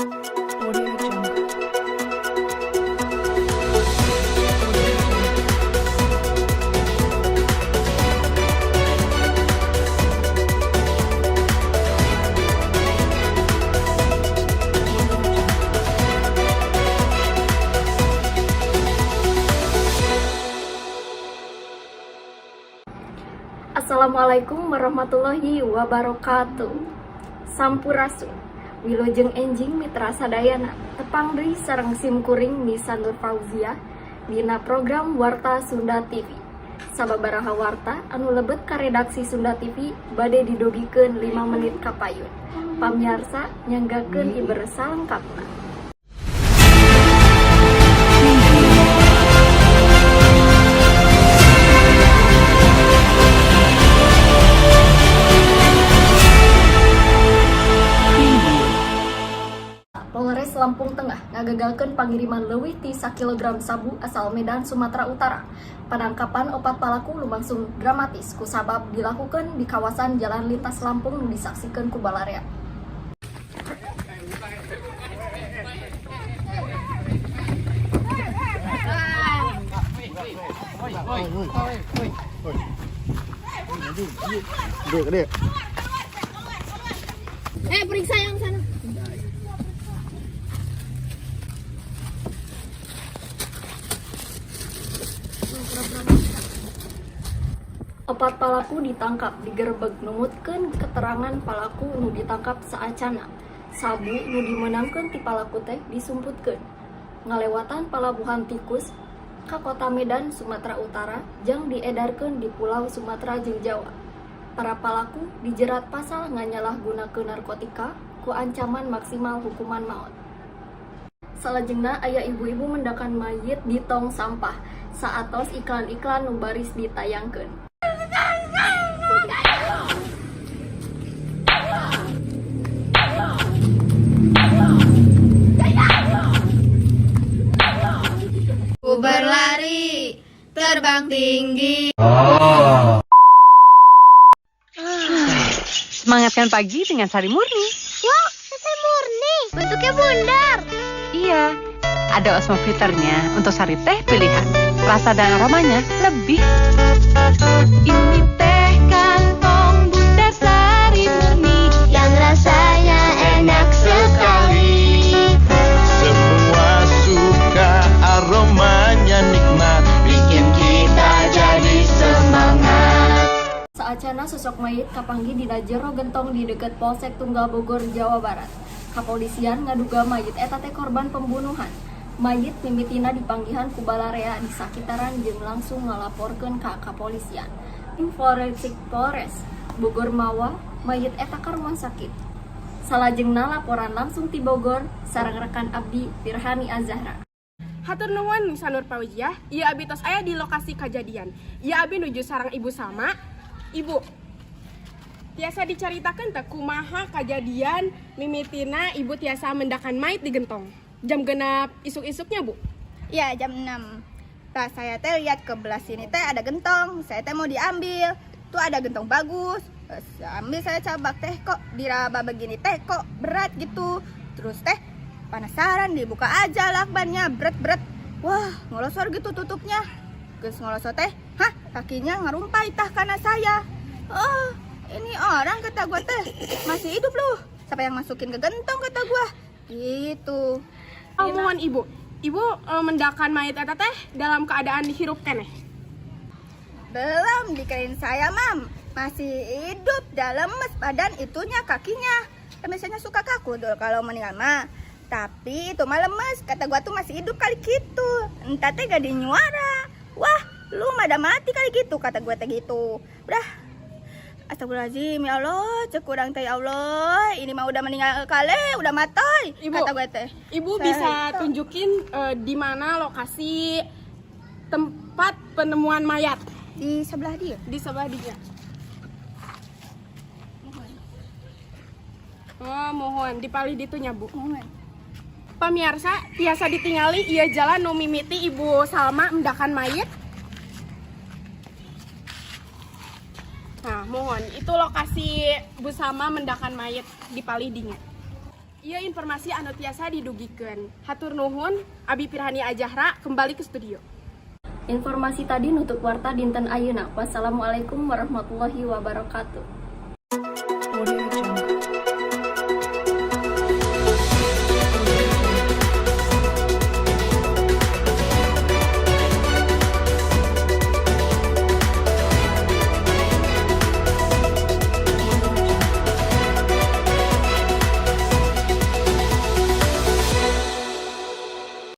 Audio Jungle. Audio Jungle. Audio Jungle. Assalamualaikum warahmatullahi wabarakatuh. Sampurasun. Wilujeng enjing, mitra sadayana. Tepang deui sareng sim kuring, Nisa Nur Fauzia, dina program Warta Sunda TV. Sababaraha warta anu lebet ka redaksi Sunda TV bade didugikeun 5 menit kapayun. Pamiarsa, nyanggakeun iber salengkapna. Polres Lampung Tengah ngagagalkeun pangiriman leuwih ti sakilogram sabu asal Medan, Sumatera Utara. Panangkapan opat palaku lumangsung dramatis kusabab dilakukan di kawasan Jalan Lintas Lampung nu disaksikan ku balarea. Gede, gede. Eh, periksa yang sana. Opat palaku ditangkap digerebeg, numutkeun keterangan palaku nu ditangkap saacana. Sabu nu dimenangkeun ti palaku teh disumputkeun ngalewatan Palabuhan Tikus ka Kota Medan, Sumatera Utara, jang diedarkeun di Pulau Sumatera jeung Jawa. Para palaku dijerat pasal nganyalahgunakeun narkotika ku ancaman maksimal hukuman maut. Salajengna aya ibu-ibu mendakan mayit di tong sampah saatos iklan-iklan nu baris ditayangkeun. Ku berlari, terbang tinggi. Semangatkan pagi dengan Sari Murni. Wow, selesai murni. Bentuknya bundar. Iya, ada osmofilternya untuk sari teh pilihan. Rasa dan aromanya lebih. Ini teh kantong bundar Sari Murni. Yang rasanya enak sekali. Semua suka, aromanya nikmat, bikin kita jadi semangat. Saacana sosok mayit kapanggih dina jero gentong di deket Polsek Tunggal, Bogor, Jawa Barat. Kapolisian ngaduga mayit eta teh korban pembunuhan. Mayit mimitina dipanggihan ku balarea di sakitaran jeung langsung ngalaporkeun ka kapolisian. Tim forensik Polres Bogor mawa mayit eta ka rumah sakit. Salajengna laporan langsung ti Bogor sareng rekan abdi, Firhani Azahra. Hatur nuhun, Nisa Nur Paujiah, ieu abi tos aya di lokasi kejadian. Ieu abi nuju sareng Ibu Salma. Ibu, tiasa dicaritakeun teh kumaha kejadian mimitina Ibu tiasa mendakan mayit di gentong? Jam 6 isuk-isuknya, Bu? Ya, jam 6. Tah, saya teh lihat ke belah sini teh ada gentong. Saya teh mau diambil. Tuh ada gentong bagus. Terus ambil, saya cabak teh, kok diraba begini teh kok berat gitu. Terus teh penasaran, dibuka aja lakbannya, berat-berat. Wah, ngolosor gitu tutupnya. Geus ngolosor teh, hah, kakinya ngerumpai tah karena saya. Oh, ini orang, kata gua teh, masih hidup loh. Siapa yang masukin ke gentong, kata gua. Gitu. Oh, muhun, Ibu. Ibu mendakan mayit eta teh dalam keadaan hirup keneh? Belum, dikirain saya mam masih hidup, dalam lemes badan itunya, kakinya. Kan biasanya suka kaku tuh kalau meninggal mah. Tapi itu mah lemes, kata gua tuh masih hidup kali gitu. Entah teh gak dinyuara. Wah, lu mah udah mati kali gitu, kata gua teh gitu. Udah. Astagfirullahaladzim, ya Allah, cek kurang teh, ya Allah, ini mah udah meninggal kali, udah matoy, Ibu. Kata gue teh. Ibu Saya bisa itu. Tunjukin di mana lokasi tempat penemuan mayat? Di sebelah dia. Di sebelah dia. Oh, muhun di palih ditunya, Bu. Muhun. Pamiarsa, tiasa ditingali ieu jalan nu mimiti Ibu Salma mendakan mayit. Nah, muhun itu lokasi Bu Salma mendakan mayit di palih dinya. Ieu informasi anu tiasa didugikeun. Hatur nuhun, Abi Pirhani Ajahra kembali ke studio. Informasi tadi nutup warta dinten ayeuna. Wassalamualaikum warahmatullahi wabarakatuh.